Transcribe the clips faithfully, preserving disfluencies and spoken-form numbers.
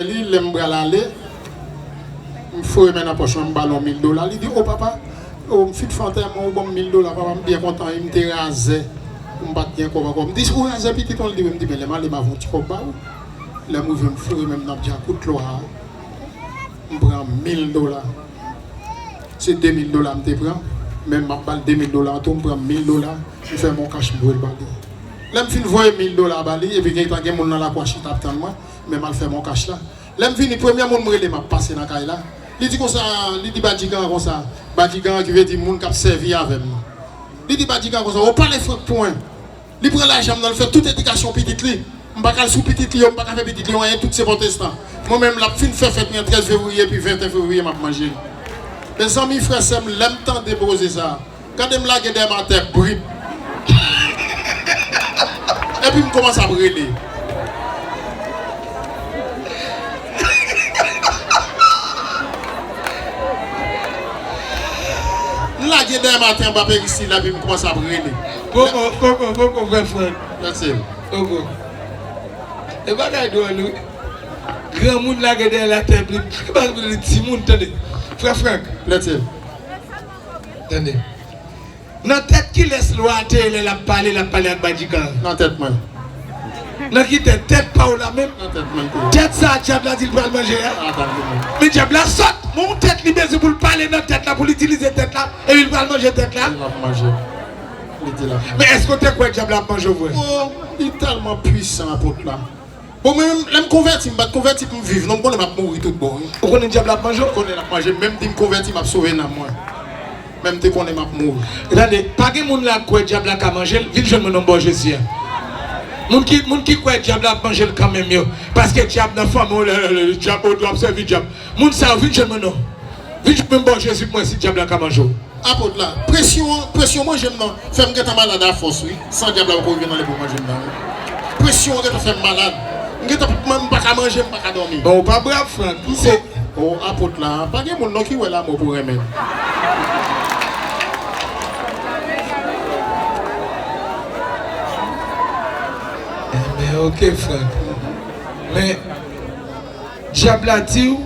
Li, lè m pral ale, m foure men nan pòch mwen, m ba l yon mil dola. Li di, "O papa, o, m fin fè antèman, ou ban m mil dola, papa, m byen kontan, wi, m te razè, m pa t gen kòb ankò." M di, "Ou razè pitit ou?" Li di, wi. M di, "Men lè m ale, m ava yon ti kòb ba ou." Lè m rive, m foure men m nan djakout lwa a, m pran mil dola. Se de mil dola m te pran, men m ap ba l de mil dola an tou, m pran mil dola, m fè m yon kach, m voye l ba li. Lè m fin voye mil dola ba li, epi gentan gen moun nan lakwa chita ap tann mwen, men m al fè m yon kach la. Lè m vini, premye moun m rele, m ap pase nan kay la. Li di konsa, li di Badjigan konsa, Badjigan ki vle di moun k ap sèvi avè m nan. Li di Badjigan konsa, "O, pale frank pou mwen." Li pran lajan m nan, l fè tout edikasyon pitit li. M pa ka al sou pitit li yo, m pa ka fè pitit li yo anyen, tout se pwotestan. Mwen menm, l ap fin fè fèt li an trèz fevriye, epi venteyen fevriye, m ap manje l. Mezanmi, frè, sè m, lè m tande koze sa a, gade m lage dèyè m atè, brip. Epi m kòmanse ap rele. M lage dèyè m atè anba peristil la, epi m kòmanse ap rele. Koko, koko, koko, frè Frank. Mèsi. Koko. E bagay dwòl, wi. Granmoun lage dèyè l atè, epi li, li timoun, tande. Frè Frank. Mèsi. Tande. Nan tèt kilès lwa a te ye lè l ap pale, l ap pale ak Badjigan? Nan tèt mwen. Nan ki tèt? Tèt pa w la menm? Nan tèt mwen te ye. Tèt sa a dyab la di l pral manje a? Nan tèt mwen. Men dyab la sòt. Men yon tèt li bezwen pou l pale nan tèt la, pou l itilize tèt la, epi l pral manje tèt la. Li ap manje. Li di l ap manje. Men èske w te kwè dyab la ap manje w vre? O, li tèlman pwisan, apot la. Bon, mwen menm, lè m konvèti, m pa t konvèti pou m viv, non, m konnen m ap mouri tout bon, wi. Ou konnen dyab la ap manje w? M konnen l ap manje m, menm di m konvèti, m ap sove nanm mwen. Men m te konnen m ap mouri. Tande, pa gen moun la k kwè dyab la ka manje l, vin jwenn mwen non bò Jezi a. Moun ki, moun ki kwè dyab la ap manje l kanmenm yo. Paske dyab nan fanmi w, lè, lè, lè, dyab, ou ap sèvi dyab. Moun sa yo, vin jwenn mwen non. Vin jwenn mwen bò Jezi pou mwen si dyab la ka manje w. Apot la, presyon, presyon manje m nan fè m gentan malad afòs, wi. San dyab la poko rive nan levo manje m nan, wi. Presyon an gentan fè m malad. M gentan, m, m pa ka manje, m pa ka dòmi. Bon, ou pa brav, Frank. M se, o, apot la, pa gen moun non ki wè lanmò pou renmen l. Enben, oke, Frank. Men, dyab la di w,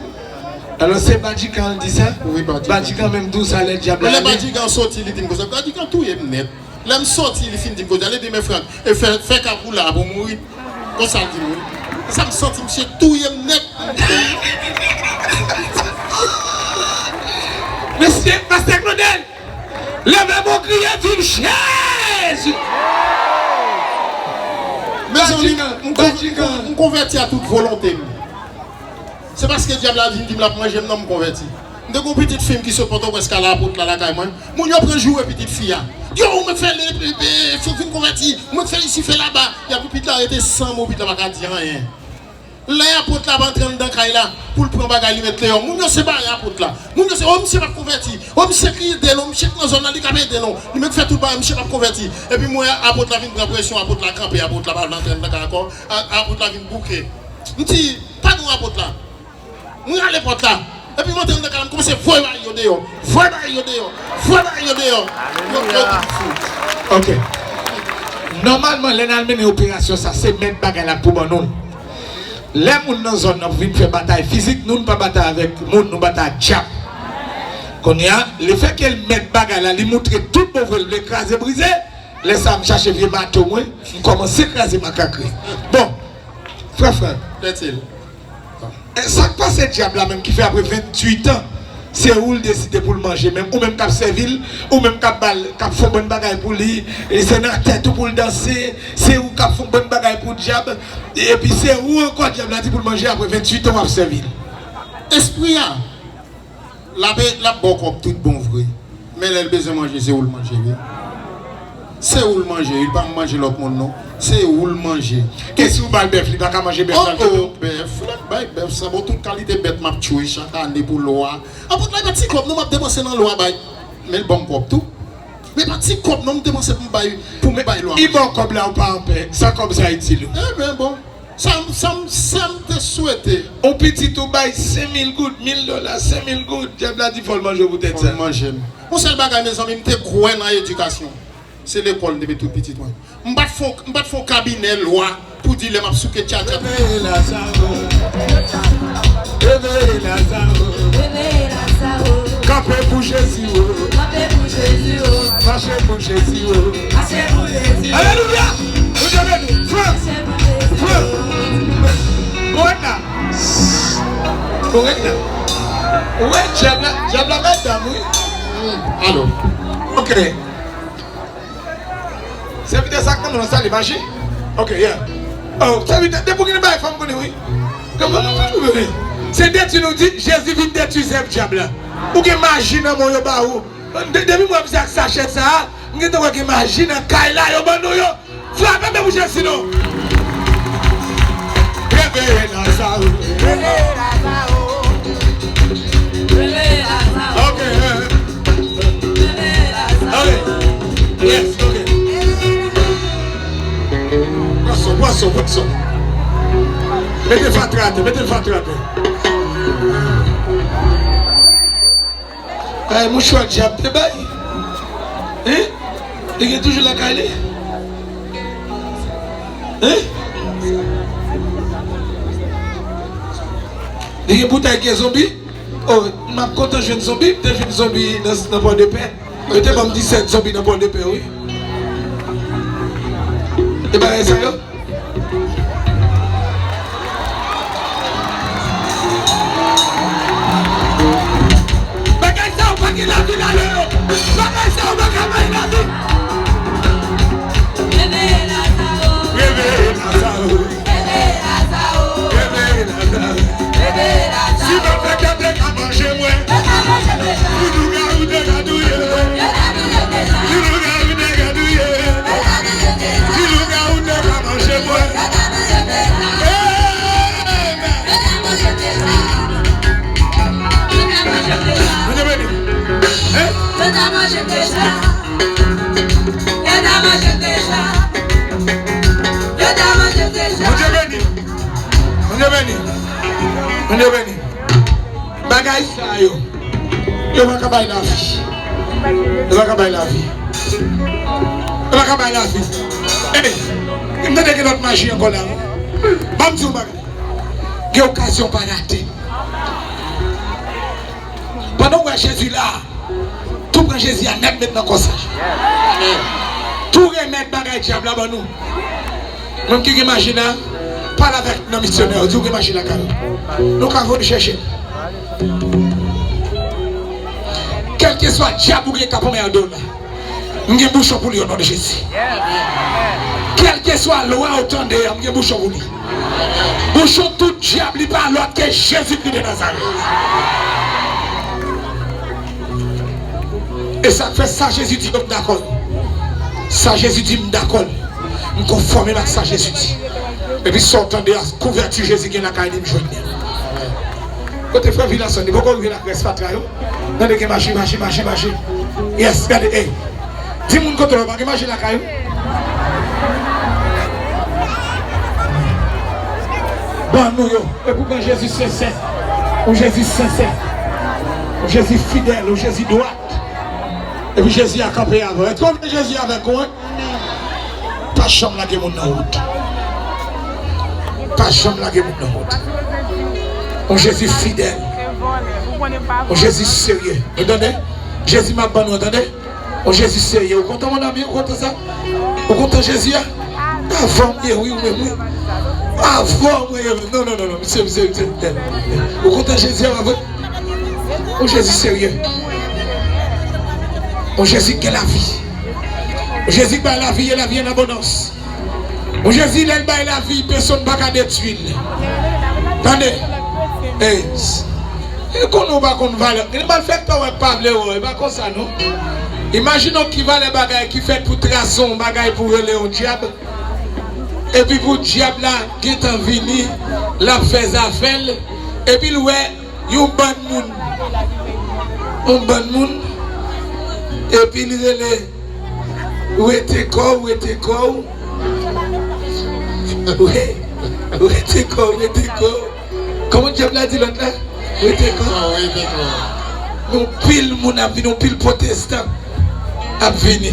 alò se Badjigan l di sa? Wi, Badjigan. Badjigan menm di w sa lè dyab la ale? Men lè Badjigan soti, li di m konsa, Badjigan touye m nèt. Lè m soti, li fin di m konsa, li di, "Men Frank, e fè, fè kap ou la pou mouri." Konsa l di m, wi. Sa m santi misye touye m nèt. Mesye, pastè Claudel, leve men w kriye, viv Jezi! Mezanmi, m, m, m konvèti a tout volonte m. Se paske dyab la vin di m l ap manje m nan m konvèti. M te gen yon pitit fi m ki sot Pòtoprens k al apot la lakay mwen. Moun yo pran joure pitit fi a. Yo, ou mèt fè l, e, e, e, vin konvèti, ou mèt fè isi, fè laba. Y ap di pitit la rete san mo, pitit la pa ka di anyen. Lè apot la ap antre anndan kay la, pou l pran bagay li mèt deyò. Moun yo separe apot la. Moun yo se, o, misye p ap konvèti. O, misye ki ede nou, misye k nan zòn nan, li k ap ede nou. Li mèt fè tout bagay, misye p ap konvèti. Epi m wè apot la vin pran presyon, apot la kanpe, apot la pa vle antre anndan kay ankò. A, apot la vin bouke. M di, "Padon, apot la." M rale pòt la. Epi m antre anndan kay la, m kòmanse voye bagay yo deyò. Voye bagay yo deyò. Voye bagay yo deyò. Yo, yo di m fou. Ok. Nòmalman, lè n al mennen operasyon sa, se mèt bagay la k pou ban nou l. Lè moun nan zòn nan vin fè batay fizik, nou, nou pa batay avèk moun, nou batay ak dyab. Kounye a, lefètke l mèt bagay la, li moutre tout bon vre l, vle kraze brize, lè sa a, m chache vye mato mwen, m kòmanse kraze makakri. Bon, frè Frank. Fètil. E sa k pase dyab la menm ki fè apre venntuit an, se ou l deside pou l manje menm, ou menm k ap sèvi l, ou menm k ap ba l, k ap fè yon bann bagay pou li, e se nan tèt ou pou l danse, se ou k ap fè yon bann bagay pou dyab, epi se ou ankò dyab la di pou l manje apre venntuit an w ap sèvi l. Espri a, l ap, l ap ba w kòb tout bon vre. Men lè l bezwen manje, se ou l manje, wi. Se ou l manje, wi. Li pa manje lòt moun, non. Se ou l manje. E si w ba l bèf, li pa ka manje bèf la tou? Oh, oh, bèf. Lè m bay bèf, sa bon, tout kalite bèt m ap tchwe chak ane pou lwa. Apot la, e pa ti kòb, non, m ap depanse nan lwa bay. Men l ban m kòb tou. Men pa ti kòb, non, m depanse pou m bay, pou m bay lwa. Li ba w kòb la, ou pa anpè. Sa kòb sa itil ou? Eben, bon. Sa m, sa m, sa m te swete. Yon pitit ou bay senk mil goud, mil dola, senk mil goud, dyab la di fò l manje w poutèt sa. Fò l manje m. Yon sèl bagay, mezanmi, m te kwè nan edikasyon. Se lekòl m te met tout pitit mwen. M pa t fè, m pa t fè yon kabinè lwa pou di lè m ap souke tchatcha. Reveye Lazaro. Reveye Lazaro. Reveye Lazaro. Kanpe pou Jezi, o. Kanpe pou Jezi, o. Mache pou Jezi, o. Mache pou Jezi, o. Alelouya! Bondye beni. Frank! Mache pou Jezi, o. Frank! Korèk la. Korèk la. Ou wè dyab la, dyab la madanm, wi. Alo. Ok. Sèvitè sa k nan men w sa, li maji? Ok, yeah. Oh, sèvitè, depi w gen bagay fanm konnen, wi. Kòman nou fè pou bebe? Se detwi nou di, Jezi vin detwi zèv dyab la. Ou gen maji nan men w yo ba ou. De-, depi m wè misye ak sachè sa a, m gentan wè gen maji nan kay la yo ban nou yo. Frape men pou Jezi non. Reveye Lazaro. Reveye Lazaro. Reveye Lazaro. Ok, eh. Reveye Lazaro. Ok. Yes, ok. Pwason, pwason, pwason. Mete fatra atè, mete fatra atè. Ay, mouchwa dyab te bay. Hein? Li gen toujou lakay li? Hein? Li gen boutèy gen zonbi? Oh, m ap kontan jwenn zonbi, m te jwenn zonbi nan, nan Pòdepè. Yo te ban m disèt zonbi nan Pòdepè, wi. E bagay sa yo? Bagay sa yo pa gen lavi ladan yo. Bagay sa yo pa ka bay lavi. Reveye Lazaro. Reveye Lazaro. Reveye Lazaro. Si m ap fè kè te ka manje mwen. Si lougawou te ka touye m. Si lougawou te ka touye m. Si lougawou te ka manje mwen. Amen. Bondye beni. Hein? Bondye beni. Bondye beni. Bondye beni. Bagay sa yo, yo pa ka bay lavi. Yo pa ka bay lavi. Yo pa ka bay lavi. Ey, m tande gen lòt maji ankò la. Ban m di w bagay. Gen okazyon pa rate. Pandan w wè Jezi la, tou pran Jezi a nèt met nan kò sa. Tou remèt bagay dyab la ban nou. Moun ki gen maji la, pale avèk nan misyonè yo, di w gen maji lakay ou. Nou ka vin chèche. Kèlkeswa dyab ou gen k ap anmède w la, m gen bouchon pou li o non de Jezi. Kèlkeswa lwa ou tande a, m gen bouchon pou li. Bouchon tout dyab li pa lòt ke Jezikri de Nazarèt. E sa k fè sa Jezi di yo m dakò l. Sa Jezi di m dakò l. M konfòme m ak sa Jezi di. Epi sa w tande a, kouvèti Jezi gen lakay li m jwenn li. Kote frè Vilason, li poko rive la, rès fatra yo. Tande gen maji, maji, maji, maji. Yes, gade, ey. Di moun kote w pa gen maji lakay ou. Ban nou yo. E pou gen Jezi sensè. Yon Jezi sensè. Yon Jezi fidèl. Yon Jezi dwat. Epi Jezi a kanpe avè w. Èske w vle Jezi avèk ou, wi? Pa janm lage moun nan wout. Pa janm lage moun nan wout. Yon Jezi fidèl. Yon Jezi serye. Ou tande? Jezi m ap ban nou, tande? Yon Jezi serye. Ou kontan, mon ami? Ou kontan sa? Ou kontan Jezi a? Avè w m ye, wi, ou menm, wi. Avè w m ye, wi. Non, non, non, non, misye, misye, misye. Ou kontan Jezi a, pa vre? Yon Jezi serye. Yon Jezi k gen lavi. Yon Jezi k bay lavi e lavi an abondans. Yon Jezi, lè l bay lavi, pèsonn pa ka detwi l. Tande. Ey, e konnen w pa konn valè. Gen malfektè w wè k pa vle wè w, e pa konsa non. Imajine w ki valè bagay ki fèt pou trase yon bagay pou rele yon dyab. Epi pou dyab la gentan vini, l ap fè zafè l. Epi l wè yon bann moun. Yon bann moun. Epi l rele, wete kò w, wete kò w. We-, wete kò w, wete kò w. Kòman dyab la di lòt la? Wete kò w. Yon pil moun ap vini, yon pil pwotestan ap vini.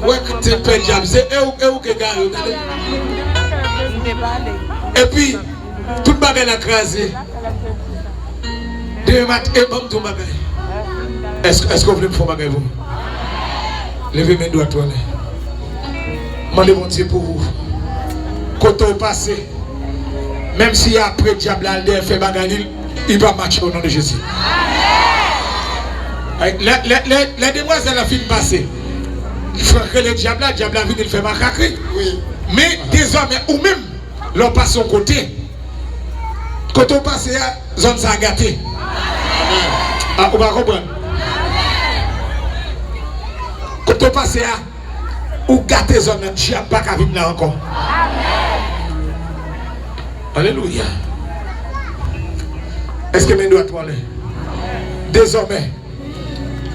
Wè, te pè dyab, se e ou, e ou ke gare, ou tande? Epi, tout bagay la kraze. Demen maten, e ban m di w bagay. Èske, èske w vle m fè yon bagay pou ou? Leve men dwat ou anlè. Mande Bondye pou ou. Kote w pase, menm si apre dyab la al dèyè fè bagay li, li pa matche o non de Jezi. Ay, lè, lè, lè, lè demwazèl la fin pase, Frank rele dyab la, dyab la vini, l fè makakri. Wi. Men dezòmè, ou menm, lè w pase yon kote, kote w pase a, zòn sa a gate. A, ou pa konprann? Kote w pase a, ou gate zòn nan, dyab pa ka vin la ankò. Alelouya. Èske men dwat ou anlè? Dezòmè,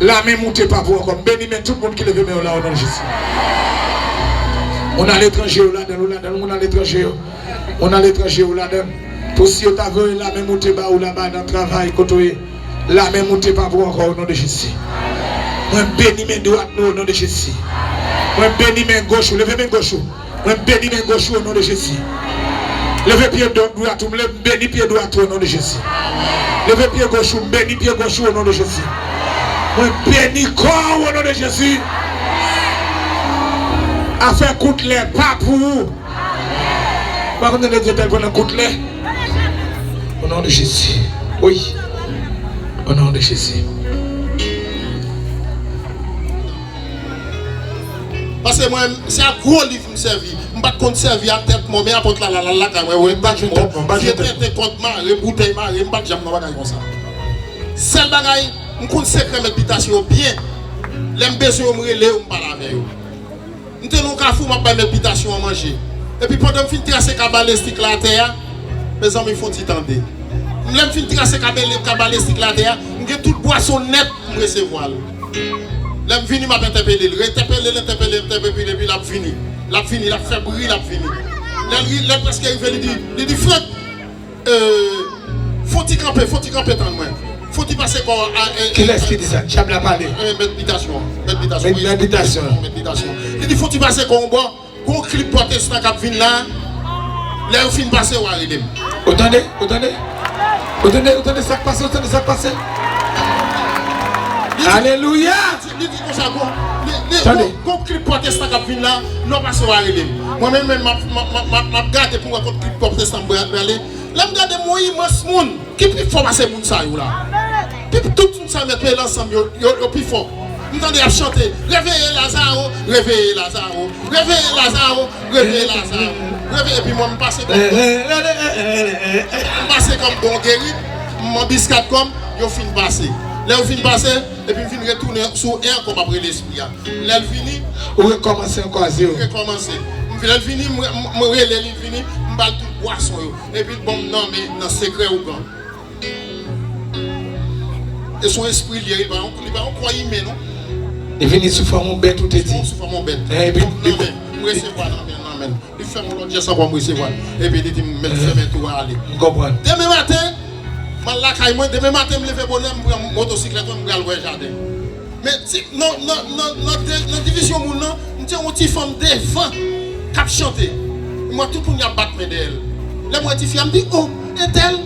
lame moute pa pou ankò. M beni men tout moun ki leve men yo la, o non de Jezi. Moun aletranje yo ladan l, ou ladan l, moun aletranje yo. Moun aletranje yo ladan l. Pou si yo ta voye lame moute ba ou laba nan travay kote w ye, lame moute pa pou ankò, o non de Jezi. Mwen beni men dwat nou, o non de Jezi. Mwen beni men goch ou. Leve men goch ou. Mwen beni men goch ou o non de Jezi. Leve pye dwat ou, m le-, m beni pye dwat ou o non de Jezi. Leve pye goch ou, m beni pye goch ou o non de Jezi. Mwen beni kò ou o non de Jezi. Afè kout lè pa pou ou. Pa konn tande Dye tèl pandan kout lè. O non de Jezi. Wi. O non de Jezi. Paske mwen, se ak gwo liv m sèvi. M pa t konn sèvi ak tèt mò, men apòt la, la, la, lakay mwen, wè, tèt mò, vye tenten, kòd mare, boutèy mare, m pa t janm nan bagay konsa. Sèl bagay, m konn sekrè mèt bitasyon yo byen. Lè m bezwen yo, m rele yo, m pale avè yo. M te nan yon kafou, m ap bay mèt bitasyon an manje. Epi pandan m fin trase kabalestik la atè a, mezanmi, fon ti tande. Lè m fin trase kabele-, kabalestik la atè a, m gen tout bwason nèt, m resevwa l. Lè m vini, m ap entèpele l. Entèpele l, entèpele l, entèpele l, epi l ap vini. L ap vini, l ap fè bri, l ap vini. Lè l ri-, lè l prèske rive, li di, li di, Frank, Euh, fon ti kanpe, fon ti kanpe tann mwen. Fon ti pase kò a, e, e, Kilès ki di sa? Dyab la pale. E, mèt bitasyon an. Mèt bitasyon, wi. Mèt bitasyon. Mèt bitasyon. Li di, fon ti pase kò yon bò, gon klip pwotestan k ap vin la. Lè yo fin pase, w a rele m. Ou tande? Ou tande? Ou tande? Ou tande sa k pase? Ou tande sa k pase? Alelouya! Li di konsa, gon, li, li, gon, gon klip pwotestan k ap vin la, lè w pase, w a rele m. Mwen menm, menm, m ap, m ap, m ap, m ap gade pou m wè kot klip pwotestan m prale. Lè m gade m wè yon imans moun ki pi fò pase moun sa yo la. Pi, tout moun sa yo mete ansanm yo, yo, yo pi fò. M tande y ap chante, "Réveillez Lazaro, réveillez Lazaro, réveillez Lazaro, réveillez Lazaro." Reve-, epi mwen m pase kòm bon. M pase kòm bon geri, m anbiskat kòm, yo fin pase. Lè yo fin pase, epi m vin retounen sou en ankò m ap rele espri a. Lè l vini, ou rekòmanse ankò a zewo. M rekòmanse. M, lè l vini, m, m, m rele li, l vini, m ba l tout bwason yo. Epi l ban m nan men, nan sekrè ougan. E se yon espri l ye, li pa yon, li pa yon kò imen, non. Li vini sou fòm yon bèt, ou te di. Sou fòm yon bèt. Eh, epi, nan men, m resevwa nan men, nan men. Li fè m yon lòt jès ankò, m resevwa l. Epi li di m, "Mèt, fèmen tou a, ale." M konprann. Demen maten, m al lakay mwen. Demen maten, m leve bonè, m pran motosiklèt mwen, m pral wè jaden. Men, ti, nan, nan, nan, nan de-, nan divizyon moun nan, m te wè yon ti fanm devan k ap chante. M wè tout moun y ap bat men dèyè l. Lè m wè tifi a, m di, "O, entèl."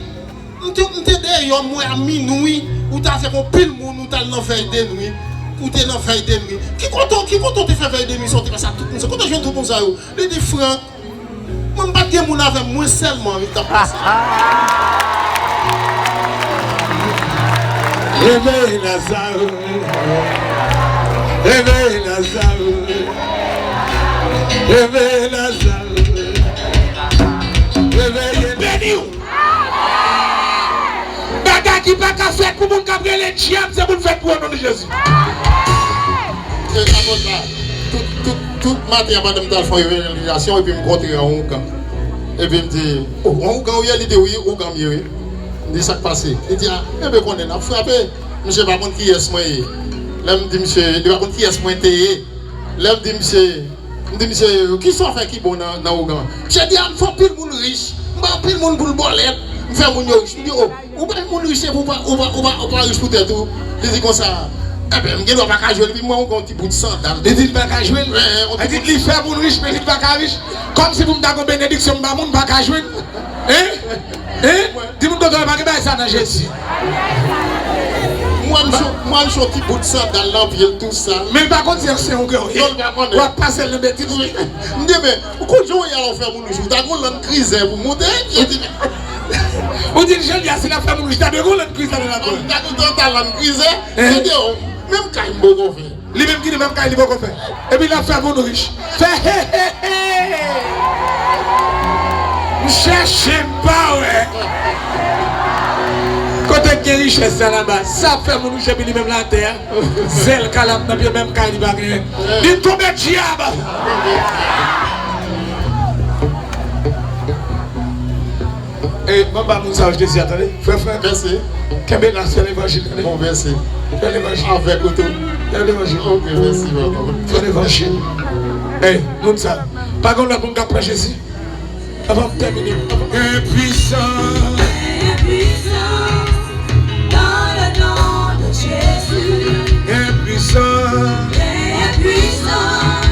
M te, m te deyò, m wè a minwi, ou t avèk yon pil moun, ou t al nan vèy de nwi, ou te nan vèy de nwi. Ki kote, ki kote w te fè vèy de nwi sa, w te pase ak tout moun sa? Kote w jwenn tout moun sa yo? Li di, Frank, mwen m pa t gen moun avè m, mwen sèlman, wi, t ap pase. Reveye Lazaro, reveye Lazaro, reveye Lazaro, reveye. Beni w. Bagay ki pa ka fèt pou moun k ap rele dyab, se pou l fèt pou ou, o non de Jezi. E, apot la, tout, tout, tout maten an, pandan m t al fè yon evanjelizasyon, epi m kontre yon ougan. Epi m di, "O, yon ougan ou ye?" Li di, "Wi, ougan m ye, wi." M di, "Sa k pase?" Li di, "A, enben konnen n ap frape." Misye pa konn kiyès mwen ye. Lè m di misye, li pa konn kiyès mwen te ye. Lè m di misye, M di misye, "Kisa w fè ki bon nan, nan ougan an?" Misye di, "A, m fè anpil moun rich, m bay anpil moun pou l bòlèt, m fè moun yo rich." M di, "O, ou bay moun rich epi w pa, ou pa, ou pa, ou pa rich pou tèt ou?" Li di konsa, Enben, m gen dwa pa ka jwe l, epi mwen, yon ti bout sandal. Li di l pa ka jwe l? Li di li fè moun rich, men li pa ka rich. Kòmsi pou m ta gon benediksyon m ba moun, m pa ka jwenn. Hein? Hein? Di moun kote w pa gen bagay sa nan Jezi. Mwen, m se, mwen, m se yon ti bout sandal nan pye l tou sal. Men l pa konn se, se yon gè w ye. Non, l pa konnen. W ap pase l nan betiz. M di, men, ou konn jan w ye a lè w fè moun rich, ou ta gon lann krizè pou monte, je di, ou di l jodi a, si l ap fè moun rich, ta dwe gon lann krizè nan lakay. Ou ta gon lann krizè, se de, menm kay m poko fè. Li menm ki di menm kay li poko fè. Epi l ap fè moun rich. Fè he he he. M chèche m pa wè. Kote k gen richès sa laba? Sa ap fè moun rich epi li menm l atè a. Zèl kalap nan pye, menm kay li pa genyen. Li tonbe dyab. E, mwen ba moun sa yo Jezi a, tande. Frè, frè. Mèsi. Kenbe la, fè levanjil, tande. Bon, mèsi. Fè levanjil. Avèk ou tou. Fè levanjil. Ok, mèsi, papa. Fè levanjil. Ey, moun sa. Pa gen lòt moun k ap pran Jezi? Avan m tèmine. Gen pwisans. Dans le nom de Jésus. Gen pwisans. Gen pwisans.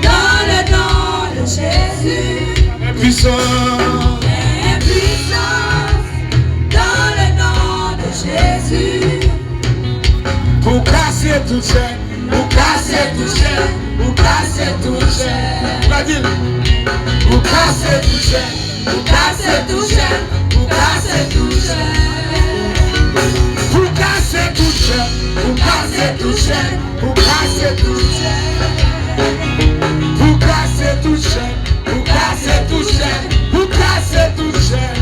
Dans le nom de Jésus. Gen pwisans. Gen pwisans. Dans le nom de Jésus. Pou kase tout chèn, pou kase tout chèn, pou kase tout chèn. Ou ka di l. Pou kase tout chèn. Pou kase tout chèn, pou kase tout chèn. Pou kase tout chèn, pou kase tout chèn, pou kase tout chèn. Pou kase tout chèn, pou kase tout chèn, pou kase tout chèn.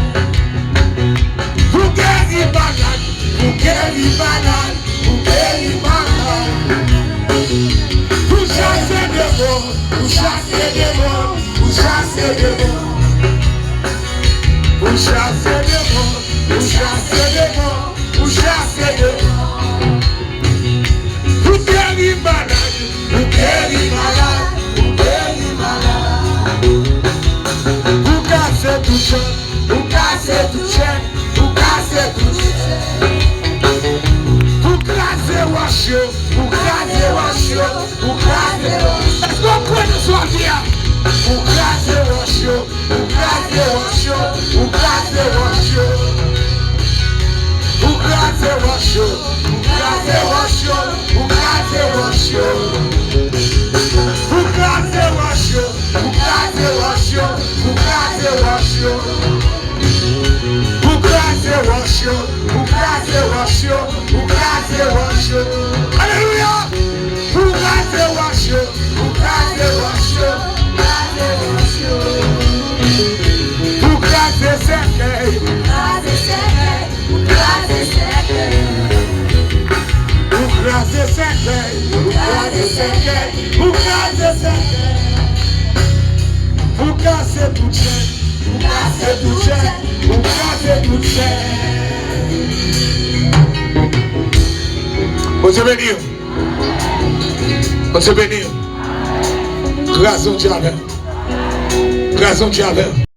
Pou geri malad, pou geri malad. Pou geri malad. Pou chase demon, pou chase demon, pou chase demon. Pou chase demon, pou chase demon, pou chase demon. Pou geri malad, pou geri malad, pou geri malad. Pou kase tout chèn, pou kase tout chèn, pou kase tout chèn. Pou kraze wòch yo, pou kraze wòch yo, pou kraze wòch yo. Èske w kwè nan sa w ap di a? Pou kraze wòch yo, pou kraze wòch yo, pou kraze wòch yo. Pou kraze wòch yo, pou kraze wòch yo, pou kraze wòch yo. Pou kraze wòch yo, pou kraze wòch yo, pou kraze wòch yo. Pou kraze wòch yo, pou kraze wòch yo, pou kraze wòch yo. Alelouya! Pou kraze wòch yo, pou kraze wòch yo, pou kraze wòch yo. Pou kraze sèkèy, pou kraze sèkèy, pou kraze sèkèy. Pou kraze sèkèy, pou kraze sèkèy, pou kraze sèkèy. Pou kase tout chèn, pou kase tout chèn, pou kase tout chèn. Bondye beni w. Bondye beni w. Kraze yon dyavèl. Kraze yon dyavèl.